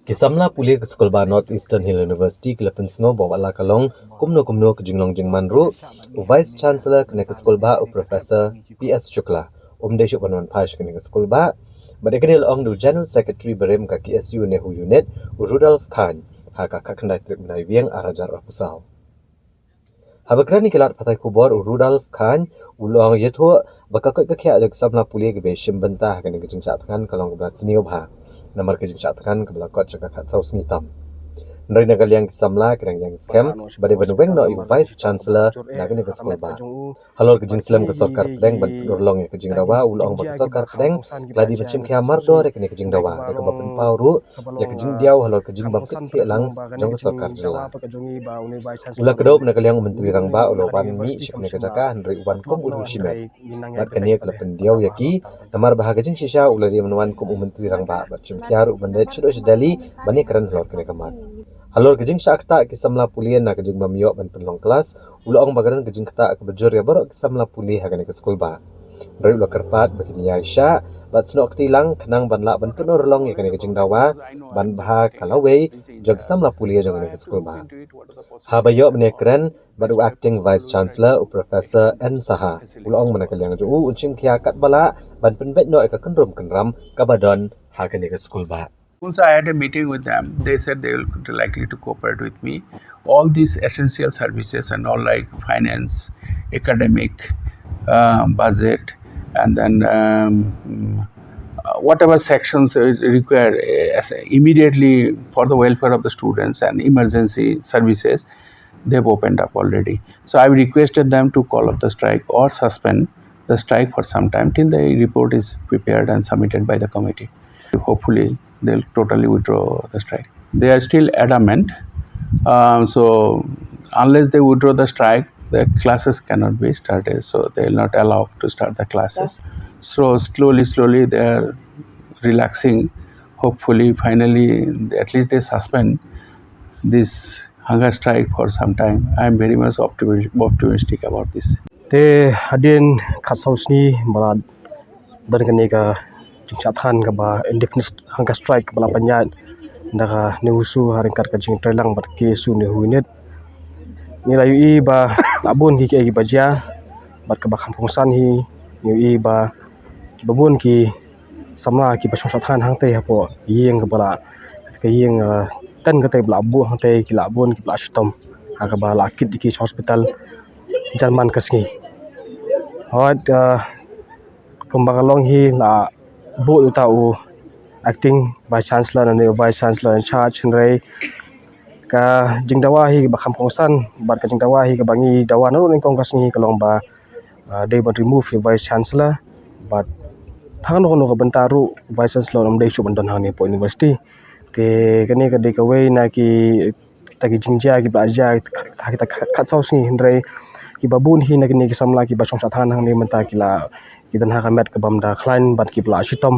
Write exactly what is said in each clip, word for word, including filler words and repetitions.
Ki samla pule ka skulbah North Eastern Hill University ki la pynsngew ba wat la ka long kumno kumno ka jinglong jingman ruh, u Vice Chancellor kane ka skulbah u Professor P S Shukla um dei shuh ban wan phai sha kane ka skulbah. Bad ïa kane la ong da u General Secretary barim ka K S U NEHU Unit, u Rudolph Khaiñ, ha ka khatkhyndai tarik bnai Naiwieng arhajar arphew saw. Haba kren ïa ki lad pathai khubor, u Rudolph Khaiñ u la ong ïathuh ba ka koit ka khiah jong ki samla pule kiba shim bynta ha kane ka jingshah thngan ka long kaba sniew bha namar ka jingshah thngan kaba la kot sha ka khatsaw sngi tam. Hynrei na ka liang ki samla ki dang ïeng skhem ba dei ban weng noh ïa u Vice Chancellor na kane ka skulbah. Halor ka jingslem ka sorkar pdeng ban pynurlong ïa ka jingdawa, u la ong ba ka sorkar pdeng ka la dei ban shim khia mardor ïa kane ka jingdawa da kaba pynpaw ruh ïa ka jingdiaw halor ka jingbym kit khlieh lang jong ka sorkar jylla. U la kdew na ka liang u Myntri Rangbah u la wan mih sha kane ka jaka hynrei u wan kum u riewshimet. Bad kane ka la pyndiaw ïa ki namar ba ha ka jingshisha u la dei ban wan kum u Myntri Rangbah bad shim khia ruh ban leit shaduh sha Delhi ban ïakren halor kane ka mat. Halor ka jingshah ktah ki samla pule na ka jingbym ïoh ban pynlong klas, u la ong ba ka don ka jingktah kaba jur ïa baroh ki samla pule ha kane ka skulbah. Hynrei u la kyrpad ba kin ïai shah bad snoh kti lang khnang ban lah ban pynurlong ïa kane ka jingdawa ban bha ka lawei jong ki samla pule jong kane ka skulbah. Haba ïoh ban ïakren bad u Acting Vice Chancellor u Professor N Saha, u la ong ba na ka liang jong u un shim khia katba lah ban pynbeit noh ïa ka kynrum kynram kaba don ha kane ka skulbah. Once I had a meeting with them, they said they will likely to cooperate with me. All these essential services and all, like finance, academic, uh, budget, and then, um, uh, whatever sections is required, uh, as immediately for the welfare of the students and emergency services, they've opened up already. So I requested them to call up the strike or suspend the strike for some time till the report is prepared and submitted by the committee. Hopefully, they'll totally withdraw the strike. They are still adamant. Um, so, unless they withdraw the strike, the classes cannot be started. So, they will not allow to start the classes. So, slowly, slowly, they are relaxing. Hopefully, finally, at least they suspend this hunger strike for some time. I am very much optimis-, optimistic about this. Te hadien khatsaw sngi ba la don kane ka jingshah thngan kaba indefinite hunger strike kaba la pynïaid da ka NEHUSU ha ryngkat ka jingtrei lang bad K S U NEHU Unit. Ngi la ïohi ba la bun ki kiei kiba jia bad kaba kham kongsan hi, ngi ïohi ba kiba bun ki samla kiba shong shah thngan hangtei hapoh ïing kaba la, ka ïing, eh, ten katei ba la buh hangtei ki la bun kiba la shitom ha kaba la kit ïa ki sha hospital jan man ka sngi. Hooid, eh, kumba ka long hi la buh ïa uta u acting vice chancellor ne u vice chancellor in charge, hynrei ka jingdawa hi kaba kham kongsan bad ka jingdawa hi kaba ngi dawa naduh nyngkong ka sngi ka long ba, ah, dei ban remove ïa u vice chancellor. Bad ha kano kano ka bynta ruh vice chancellor um dei shuh ban don hangne hapoh university. Te kane ka dei kawei na ki, kita ki jingjia kiba la jia ha kita khatsaw sngi, hynrei kiba bun hi na kine ki samla kiba shong shah thngan hangne mynta ki la, ki don ha ka met kabym da khlaiñ bad kiba la shitom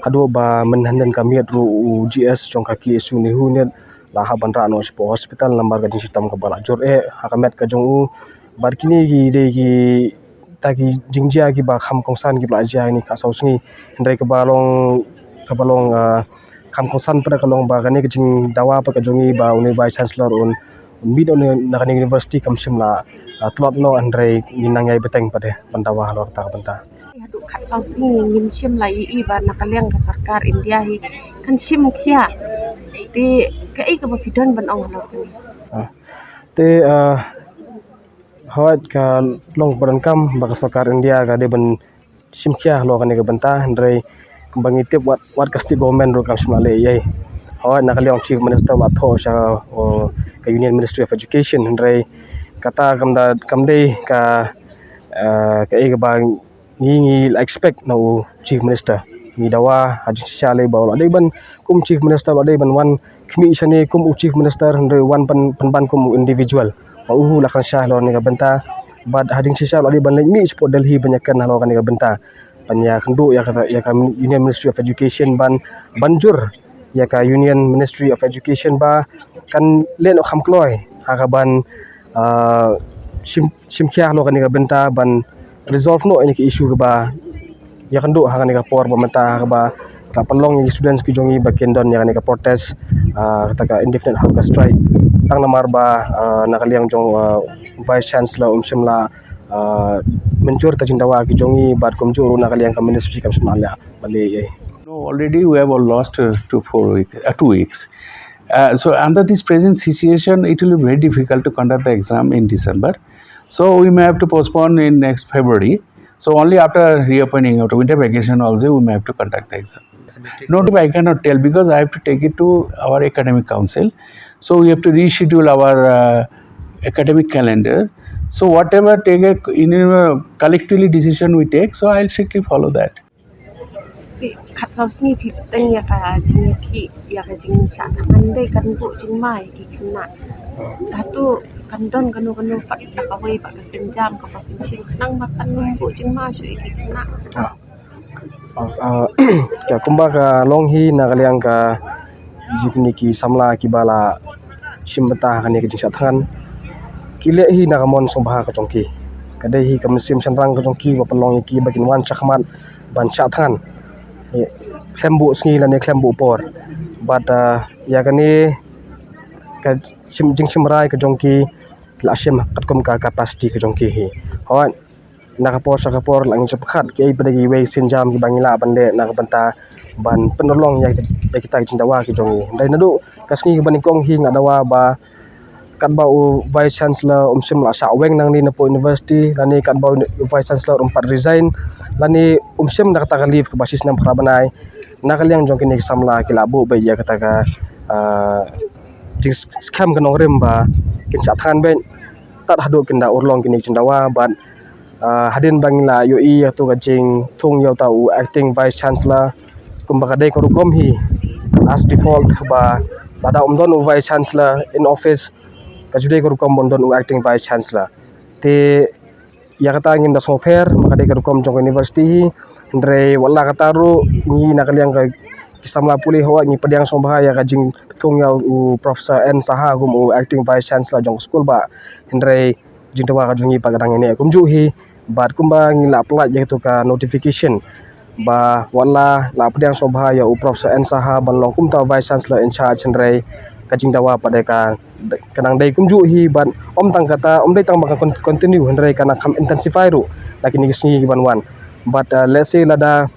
haduh ba mynhynnin ka miet ruh u G S jong ka K S U NEHU Unit la hap ban rah noh shapoh hospital namar ka jingshitom kaba la jur eh ha ka met ka jong u. Bad kine ki dei kita ki jingjia kiba kham kongsan kiba la jia ha kine khatsaw sngi, hynrei kaba long, kaba long, ah, kham kongsan pat ka long ba kane ka jingdawa pat ka jong ngi ba une u vice chancellor un, un mih noh na kane ka university kam shym la, ah, tlot noh, hynrei ngin nang ïai bteng pat de ban dawa halor kata ka bynta. Haduh khatsaw sngi ngim shym la ïohi ba na ka liang ka sorkar India hi kan shim khia. Te kaei kaba phi don ban ong halor kane? Ah. Te, ah, hooid ka long ba donkam ba ka sorkar India ka dei ban shim khia halor kane ka bynta, hynrei kumba ngi tip wat, wat ka state government ruh kam shym la leh ei ei. Hooid na ka liang chief minister la thoh sha, oh, ka Union Ministry of Education, hynrei kata kam da, kam dei ka, eh, kaei kaba ngi, ngi la expect na u chief minister. Ngi dawa ha jingshisha lei ba u la dei ban, kum chief minister u la dei ban wan khmih shane kum u chief minister, hynrei u wan pyn, pynban kum u individual. Ba u la kren sha halor kane ka bynta. Bad ha jingshisha u la dei ban leit mih shapoh Delhi ban ïakren halor kane ka bynta, ban ïakynduh ïa ka, ïa ka Union Ministry of Education ban, ban jur ïa ka Union Ministry of Education ba kan leh noh kham kloi ha kaban, ah, shim, shim khia halor kane ka bynta ban resolve noh ïa kane ka issue kaba ïakynduh ha kane ka por ba mynta ha kaba la pynlong ïa ki students ki jong ngi ba kin don ïa kane ka protest ah, kata ka indefinite hunger strike. Tang namar ba, ah, na ka liang jong, ah, Vice Chancellor um shym la, ah, mynjur ïa ka jingdawa ki jong ngi bad kumjuh ruh na ka liang ka ministry kam shym la leh. Bad leh, eh. No, already we have lost uh, two, four weeks, uh, two weeks. Uh, so under this present situation, it will be very difficult to conduct the exam in December. So we may have to postpone in next February. So only after reopening of the winter vacation also, we may have to conduct the exam. No, I cannot tell because I have to take it to our academic council. So we have to reschedule our uh, academic calendar. So whatever take a, in a collectively decision we take, so I'll strictly follow that. Phi khatsaw sngi phi bteng ïa ka jingïakhih ïa ka jingshah thngan, dei kan buh jingma ïa ki khynnah. Hato kan don kano kano pat da kawei pat ka sienjam kaba pynshim khnang ba kan ym buh jingma shuh ïa ki khynnah? Ah, ah, ka kumba ka long hi na ka liang ka jong kine ki samla kiba la shim bynta ha kane ka jingshah thngan. Ki leh hi na ka mon sngewbha ka jong ki. Ka dei hi ka mynsiem shynrang ka jong ki ba pynlong ïa ki ba kin wan shakhmat ban shah thngan. Khlem buh sngi lane khlem buh por. Bad, ah, ïa kane ka shim, jingshim rai ka jong ki la shim katkum ka capacity ka jong ki hi. Hooid, na ka por sha ka por la ngi shu pyrkhat kiei pat de kiwei ki sienjam kiba ngi lah ban leh na ka bynta ban pynurlong ïa kita ki jingdawa ki jong ngi. Hynrei naduh ka sngi kaba nyngkong hi nga dawa ba katba u Vice Chancellor um shym la shah weng nangne na poh university, lane katba u Vice Chancellor um pat resign, lane um shim da kata ka leave kaba shisnem phra bnai, na ka liang jong kine ki samla ki la buh beit ïa kata ka, ah, jingskhem ka nongrim ba kin shah thngan beit tad haduh kin da urlong kine ki jingdawa. Bad, ah, hadien ba ngi la ïohi ïa katu ka jingthung ïa uta u acting Vice Chancellor, kumba ka dei ka rukom hi as default ba lada um don u Vice Chancellor in office, ka ju dei ka rukom ban don u acting Vice Chancellor. Te ïa kata ngim da sngewpher, ba ka dei ka rukom jong ka university hi. Hynrei wat la kata ruh ngi na ka liang ka ki samla pule, hooid, ngi pdiang sngewbha ïa ka jingthung ïa u Professor N Saha kum u acting Vice Chancellor jong ka skul, bah. Hynrei jingdawa ka jong ngi pat ka dang ïaineh kumjuh hi. Bad kumba ngi la pyllait ïa katu ka notification ba wat la la pdiang sngewbha ïa u Professor N Saha ban long kum uta u Vice Chancellor in charge, hynrei ka jingdawa pat de ka, ka nang dei kumjuh hi. Bad ym tang kata, ym dei tang ba kan con-, continue, hynrei ka nang kham intensify ruh na kine ki sngi ki ban wan. Bad, uh, let's say lada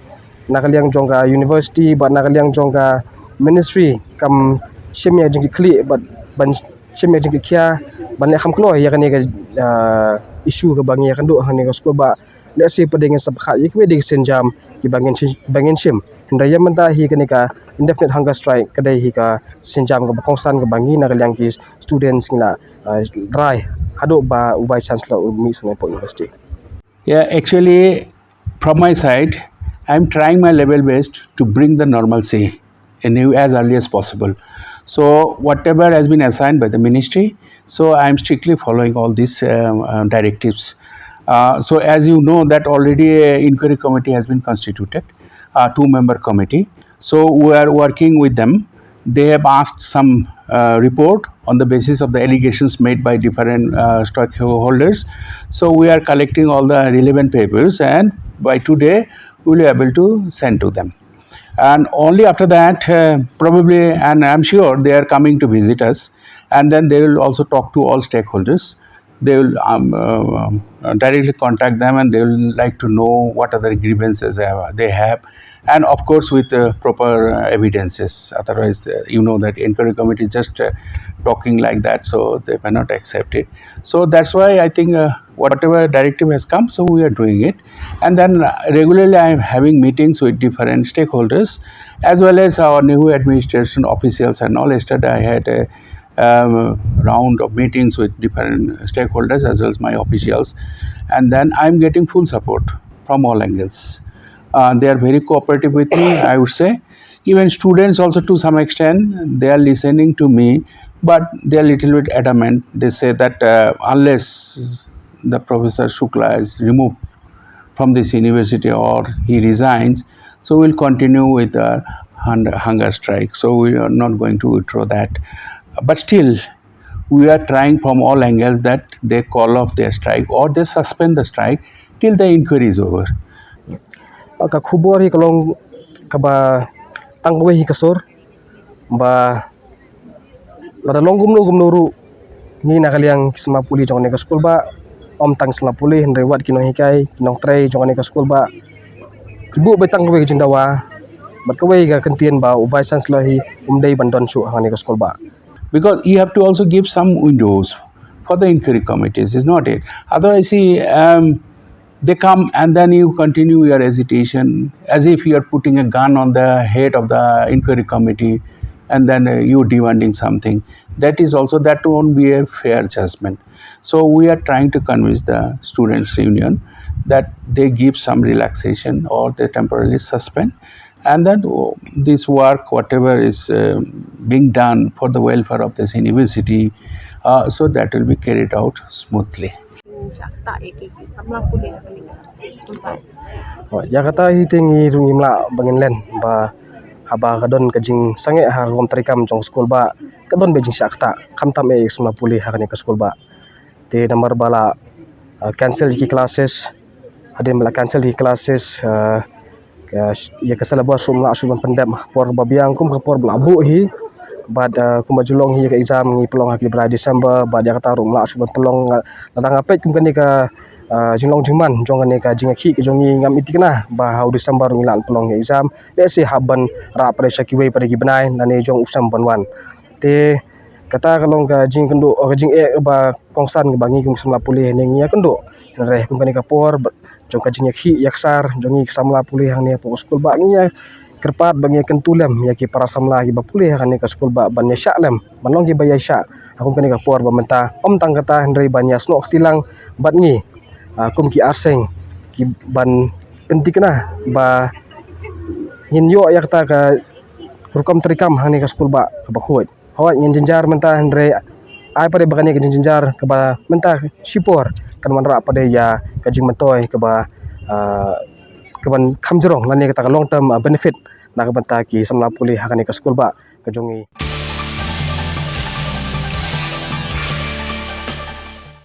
na ka liang jong ka university bad na ka liang jong ka ministry kam shim ïa ka jingkitkhlieh bad ban shim ïa ka jingkitkhia ban leh kham kloi ïa kane ka, uh, issue kaba ngi ïakynduh hangne ha ka skul, bah. Let's say pat de ngin sa pyrkhat ïa kiwei de ki sienjam kiba ngin shi-, ba ngin shim. Hynrei ïa mynta hi kane ka indefinite hunger strike ka dei hi ka sienjam kaba kongsan kaba ngi na ka liang ki students ngi la, uh, rai haduh ba u Vice Chancellor u mih sha na poh university. Yeah, actually, from my side, I'm trying my level best to bring the normalcy in you as early as possible. So whatever has been assigned by the ministry, so I'm strictly following all these um, uh, directives. Uh, so as you know that already a inquiry committee has been constituted, a two-member committee. So we are working with them. They have asked some uh, report on the basis of the allegations made by different uh, stockholders. So we are collecting all the relevant papers, and by today we'll be able to send to them. And only after that, uh, probably, and I'm sure they are coming to visit us, and then they will also talk to all stakeholders. They will um, uh, uh, directly contact them, and they will like to know what other grievances they have, they have. And of course with uh, proper uh, evidences. Otherwise, uh, you know that inquiry committee just uh, talking like that, so they may not accept it. So that's why I think uh, whatever directive has come, so we are doing it. And then uh, regularly I am having meetings with different stakeholders as well as our NEHU administration officials and all. Yesterday I had a um, round of meetings with different stakeholders as well as my officials, and then I'm getting full support from all angles. Uh, they are very cooperative with me, I would say. Even students also, to some extent, they are listening to me, but they are little bit adamant. They say that uh, unless the Professor Shukla is removed from this university or he resigns, so we'll continue with the hun-, hunger strike. So we are not going to withdraw that. But still, we are trying from all angles that they call off their strike or they suspend the strike till the inquiry is over. Ka khubor hi ka long kaba tang kawei hi ka sur ba Lada long kumno kumno ruh, ngi na ka liang ki samla pule jong kane ka skulbah, ym tang samla pule hynrei wat ki nonghikai, ki nongtrei jong kane ka skulbah, ki buh beit tang kawei ka jingdawa bad kawei ka kyntien ba u Vice Chancellor hi um dei ban don shuh ha kane ka skulbah. Because you have to also give some windows for the inquiry committees, is not it? Otherwise, see, um, they come and then you continue your agitation as if you are putting a gun on the head of the inquiry committee, and then uh, you demanding something. That is also, that won't be a fair judgment. So we are trying to convince the students union that they give some relaxation or they temporarily suspend, and then uh, this work, whatever is uh, being done for the welfare of this university, uh, so that will be carried out smoothly. Ïa kata hi te ngi ruh ngim lah ba ngin len ba haba ka don ka jingsangeh ha rukom treikam jong skulbah, ka don beit jingshah ktah, khamtam eh ïa ki samla pule ha kane ka skulbah. Te namar ba la uh, cancel ïa ki classes, hadien ba la cancel ïa ki classes, uh, ïa ka syllabus ruh ym lah shuh ban pyndep ha ka por ba biang kum ka por ba la buh hi. Bad uh, kumba ju long hi ïa ka exam ngi pynlong ha ki bnai December, bad ïa kata ruh ym lah shuh ban pynlong. Lada nga peit kum kane ka uh, jinglong jingman jong kane ka jingïakhih ka jong ngi, ngam i thikna ba ha u December ruh ngi lah ban pynlong ïa ka exam. Lehse hap ban rah pat sha kiwei pat ki bnai lane jong u sem ban wan. Te kata ka long ka jingkynduh, ka jingeh ba kongsan kaba ngi kum ki samla pule hangne ngi ïakynduh. Hynrei kum kane ka por jong ka jingïakhih ïaksar jong ngi ki samla pule hangne hapoh ka skulbah, ngi ïa kyrpad ba ngi ïakyntu lem ïa ki para samla kiba pule ha kane ka skulbah ban ïashah lem, ban long kiba ïashah ha kum kane ka por ba mynta. Ym tang kata hynrei ban ïasnoh kti lang bad ngi uh, kum ki arseng ki ban pynthikna ba ngin ïoh ïa kata ka rukom treikam hangne ka skulbah kaba khuid. Hooid, ngin jynjar mynta hynrei ai pat ba kane ka jingjynjar kaba mynta shipor kan wanrah pat ïa ka jingmyntoi kaba uh, kaban kham jrong lane kata ka long term uh, benefit na ka bynta ki samla pule ha kane ka skulbah ka jong ngi.